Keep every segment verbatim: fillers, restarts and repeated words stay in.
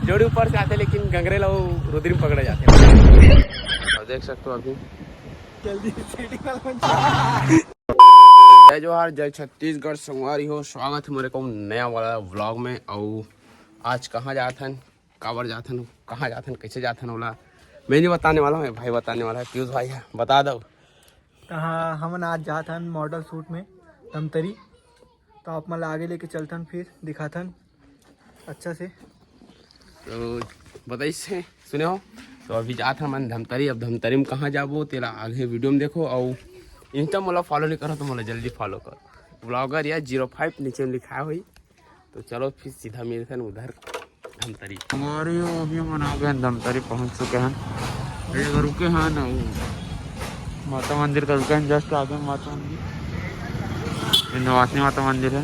जोड़ी ऊपर से आथे, लेकिन गंगरेल अउ रुद्री में पकड़े जाथे। अउ देख सकथो अभी। जल्दी setting वाला बन। जय जोहार, जय छत्तीसगढ़, संगवारी हो, स्वागत हे मोर एक नया वाला vlog में। अउ आज कहाँ जात हन, काबर जात हन, कहाँ जात हन, कैसे जात हन, ओला मैं नहीं बताने वाला हूँ, मेरे भाई बताने वाला है, पीयूष भाई है, बता दो। कहाँ हमन आज जात हन model shoot में धमतरी, तो आप मन ला आगे लेके चलथन, फिर दिखाथन अच्छा से। तो बताइस हे, सुने हो, तो अभी जात हन मन धमतरी। अब धमतरी में कहाँ जाबो, तेला आगे video में देखो, अउ Insta मोला follow नहीं करो तो मोला जल्दी follow करो। Vlogger या zero five नीचे में लिखाय होही। तो चलो फिर सीधा मिलथन उधर धमतरी। हमारे वो अभी हमन आ गए हैं धमतरी, पहुंच चुके हैं। ये जगह रुके हैं ना, वो माता मंदिर का रुके हैं, just आगे माता मंदिर, विंध्यवासिनी माता मंदिर है।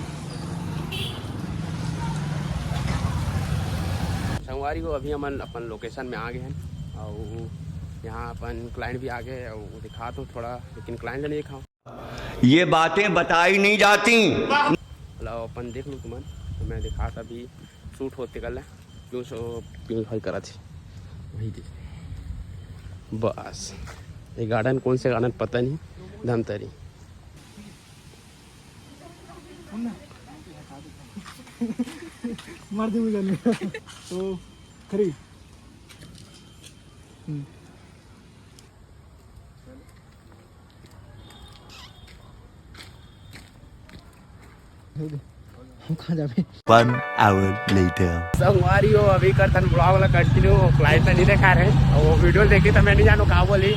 संगवारी हो, अभी हमन अपन location में आ गए हैं अउ यहाँ अपन client भी आ गए अउ दिखात हूँ थोड़ा, लेकिन client ला नहीं दिखाऊँ। ये बातें बताई नहीं जाती। मतलब अपन देख लो तुमन, मैं दिखात अभी shoot होते कर ला, क्यों सो क्यों भाई करा थे वही दे। बस ये garden कौन से garden पता नहीं, धमतरी। मार दे मुझे। तो खरी। हम्म। हम कहाँ जाबे? One hour later। संगवारी हो, अभी करथन vlog ला continue। Client ला नहीं देखा रहे, वो video देखी तो मैं नहीं जानू का बोली।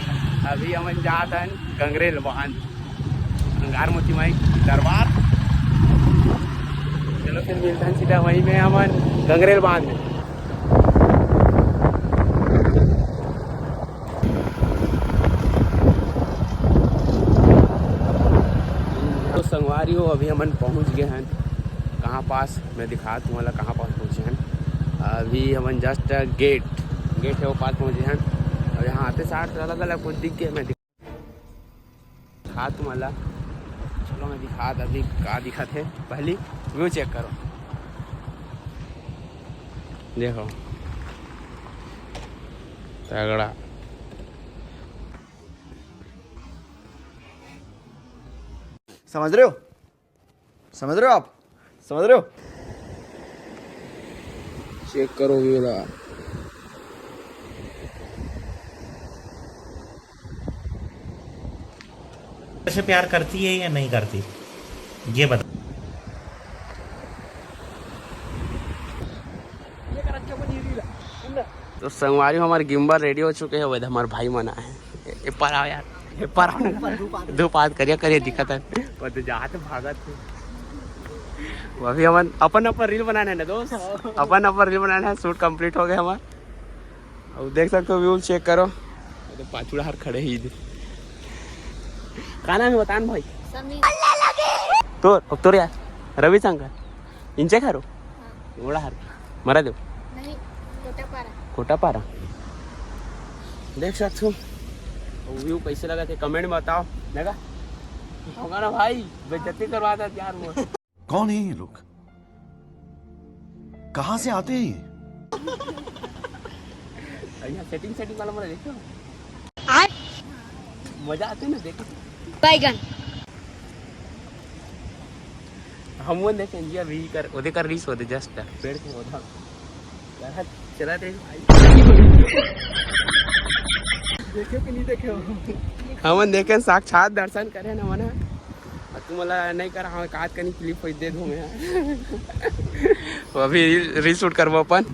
अभी हमन जात हन गंगरेल बांध, अंगार मोती माई दरबार। चलो फिर मिलथन सीधा वहीं में हमन गंगरेल बांध में। तो संगवारी हो, अभी हमन पहुंच गए हैं कहाँ पास, मैं दिखात हूँ वाला कहाँ पास पहुंचे हैं। अभी हमन just gate, gate है वो पास पहुंचे हैं। अब यहाँ आते साथ अलग अलग कुछ दिख गए, मैं दिखात हूँ वाला। चलो मैं दिखात अभी का दिखत है, पहली view check करो, देखो तगड़ा। समझ रहे हो? समझ रहे हो आप? समझ रहे हो? Check करो view ला। से प्यार करती है या नहीं करती, ये बता। तो संगवारी हो, हमारे gimbal ready हो चुके हैं, वैसे हमारे भाई मन आए हैं। ए पार आओ यार, ए पार आओ ना। धूप हाथ करिया करिया दिखत है। पर तो जहाँ तो भागत है। वो अभी हमन अपन अपन reel बनाना है ना दोस्त, अपन अपन reel बनाना है। Shoot complete हो गया हमारा। अब देख सकते हो, view check करो। ये तो पाछू डहर खड़े ही। का नाम है बतान भाई? समीर। तोर, अब तोर यार, रविशंकर। इंचे खारो? हाँ। ओड़ा हर। मरा दो। नहीं, कोटापारा। कोटापारा। देख सकते हो। View कैसे लगा थे, comment में बताओ। लगा? होगा ना भाई, बेइज्जती करवा था यार वो। कौन है ये लोग? कहाँ से आते हैं ये? यहाँ setting, setting वाला मोला देखो। आय। मजा आते ना, देखो। बैगन। हम वो देखें जी, अभी कर, ओदे कर reels होते just पेड़ के पौधा। यार, चला थे भाई। देखे कि नहीं देखे हो? हमन देखे, साक्षात दर्शन करे ना मना। अउ तुम वाला नहीं करा, हाँ, काट कनी clip होई दे दूँ मैं। वो अभी reel, reel shoot करबो अपन।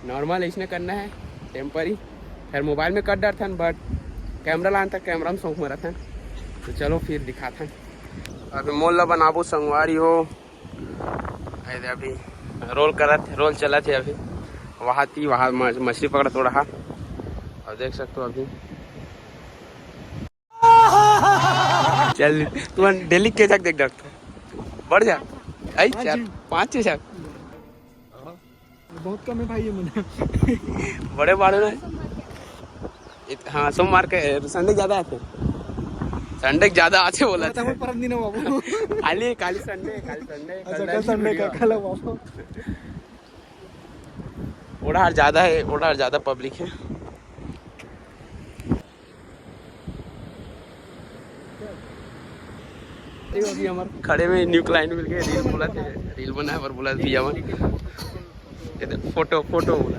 Normal इसने करना है, temporary। फिर mobile में कर डरथन, but camera लान तक camera में शौक में रहथन। तो चलो फिर दिखाथन। अभी मोल ला बनाबो संगवारी हो। अरे अभी roll करत, roll चलत है अभी। वहाँ थी, वहाँ म-, मछली पकड़ थोड़ा हा। और देख सकते हो अभी। चल, तुम daily के तक देख डरते। बढ़ जा। आई चार, पाँच छः चार। बहुत कम है भाई ये मन। बड़े बाड़े ना। इत-, हाँ, सोमवार के, Sunday ज्यादा आते। Sunday ज्यादा आते बोला था। परम दिन है बाबू। खाली, खाली Sunday, खाली Sunday, अच्छा, कल Sunday का, कल है बाबू। ओड़ा हर ज्यादा है, ओड़ा हर ज्यादा पब्लिक है। अभी हमर खड़े में न्यू क्लाइंट मिल गए, रील बोला थे, रील बनाए बर बोला भैया मन। ये देख, फोटो, फोटो बोला।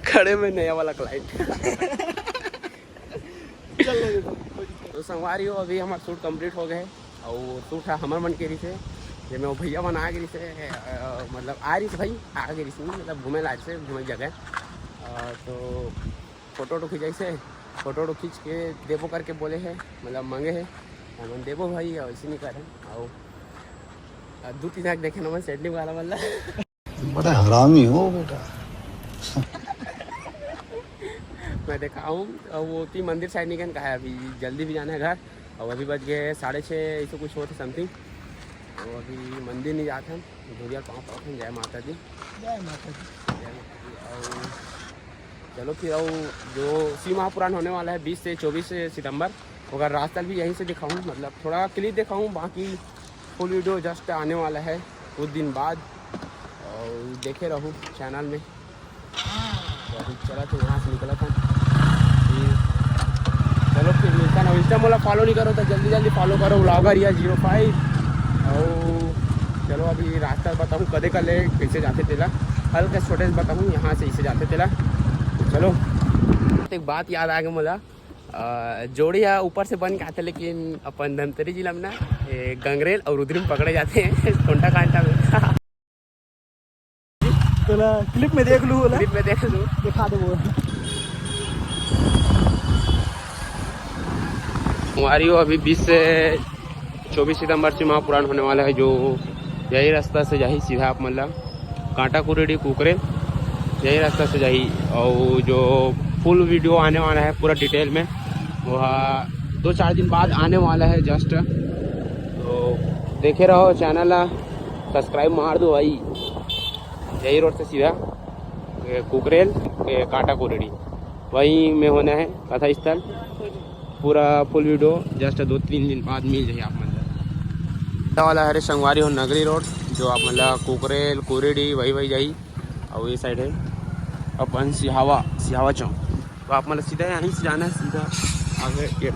खड़े में नया वाला क्लाइंट। तो संगवारी हो, अभी हमार शूट कंप्लीट हो गए। और शूट है हमर मन के रिसे, जेमे वो भैया मन आ गए रिसे, अ, मतलब आ रही से भाई, आ गए रिसे, मतलब घूमे ला रिसे, घूमे जगह। अ, तो फोटो वोटो खिंचाई से, फोटो वोटो खींच के देबो करके बोले है, मतलब मांगे है, हमन देबो भाई, ऐसे नहीं करे। और दो तीन आँख देखे ना मन सेटिंग वाला वाला। बड़ा हरामी हो बेटा। मैं देखा हूँ, अब वो ती मंदिर साइड निकल कहा है, अभी जल्दी भी जाना है घर। और अभी बज गए साढ़े छः, ऐसे कुछ होते समथिंग। और अभी मंदिर नहीं जाते हम, धोरिया पाँव पाँव जय माता दी। जय माता दी। जय माता दी। और चलो फिर, और जो शिव महापुराण होने वाला है बीस से चौबीस सितंबर, अगर रास्ता भी यहीं से दिखाऊँ, मतलब थोड़ा क्लिप दिखाऊँ, बाकी फुल वीडियो जस्ट आने वाला है कुछ दिन बाद, और देखे रहूँ चैनल में। तो अभी चला तो यहाँ से निकला था। फिर चलो फिर मिलता ना, इंस्टा मोला फॉलो नहीं करो तो जल्दी जल्दी फॉलो करो, व्लॉगर या जीरो फाइव। और चलो अभी रास्ता बताऊँ कदे कले कैसे जाते तेला, हल्का छोटे से बताऊँ यहाँ से इसे जाते तेला। तो चलो, एक बात याद आ गई मोला, अ, जोड़ी ह ऊपर से बन के आथे, लेकिन अपन धमतरी जिला में ना, ये गंगरेल और रुद्री में पकड़े जाते हैं। कोंटा कांटा में। तोला क्लिप में देख लू, ओला क्लिप में देख लू। दिखा दो वो। हमारी वो अभी बीस से चौबीस सितंबर से महापुराण होने वाला है, जो यही रास्ता से जाही सीधा आप मतलब कांटा कुरेड़ी कुकरे, यही रास्ता से जाही। और जो फुल वीडियो आने वाला है पूरा डिटेल में, वो दो चार दिन बाद आने वाला है जस्ट। तो देखे रहो चैनल ला, सब्सक्राइब मार दो भाई। यही रोड से सीधा, ए, कुकरेल, ए, कांटा कुरेड़ी, वहीं में होना है कथा स्थल। पूरा फुल वीडियो जस्ट दो तीन दिन बाद मिल जाही आप मन ला। वाला हरे संगवारी हो नगरी रोड, जो आप मन ला कुकरेल, कुरेड़ी, वही वही जाही। और ये साइड है अपन सिहावा, सिहावा चौक। तो आप मन ला सीधा यहीं से जाना है, सीधा आगे ये